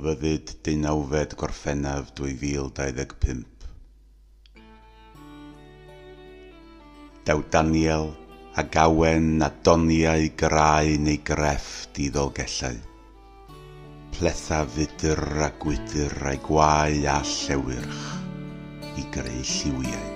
Celfyddyd 19 Gorffennaf 2025. Daw Daniel a gawen a doniau grau neu grefft i Ddolgellau. Pletha fudr a gwydr a'i gwae a llewyrch i greu lliwiau.